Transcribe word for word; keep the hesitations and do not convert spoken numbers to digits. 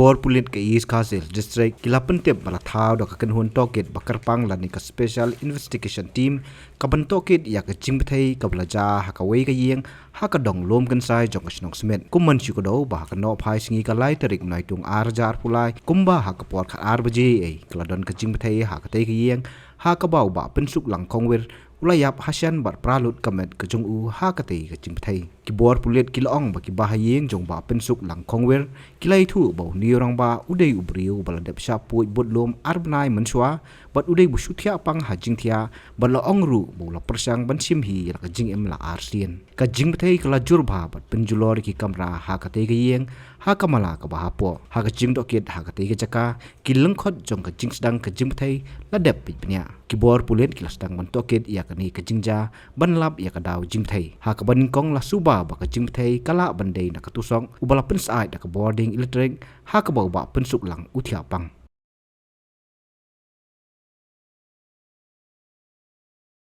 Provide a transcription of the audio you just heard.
Bor pulit ka East Khasi Hills District ki la pyntip ba la thaw da ka kynhun tohkit ba kyrpang lane ka Special Investigation Team ka ban tohkit ïa ka jingbthei kaba la jia ha kawei ka ïing ha ka dong Lum Kynsai jong ka shnong Smit. Kum ban shu kdew ba ha ka nohphai sngi ka lai tarik Naitung ar hajar arphew lai kumba ha ka por khatar baje ei ka la don ka jingbthei ha katei ka ïing ha kaba u Bah Pynsuk Langkhongwir u la ïap hashen bad pra lut ka met ka jong u ha katei ka jingbthei. Ki bor pulit ki la ong ba ki bahaïing jong u Bah Pynsuk Langkhongwir ki la ïathuh ba une u rangbah u dei u briew ba la dep shah puid bud lum ar bnai mynshuwa bad u dei ba shu thiah pang ha jingthiah bad la ong ruh ba u la pyrshang ban shim hi ïa la ka jingim la arsien. Ka jingbthei ka la jur bha bad pynjulor ïa ki kamra ha katei ka ïing ha ka mala kaba hapoh. Ha ka jingtohkit ha katei ka jaka ki lyngkhot jong ka jingsdang ka jingbthei la dep peit bniah. Ki bor pulit ki la sdang ban tohkit ïa kane ka jingjia ban lap ïa ka daw jingbthei. Ha kaba nyngkong la suba ba ka jingbthei ka lah ban dei na ka tusok uba la pynsyaid da ka bording elektrik ha kaba u Bah Pynsuk Lang u thiah pang.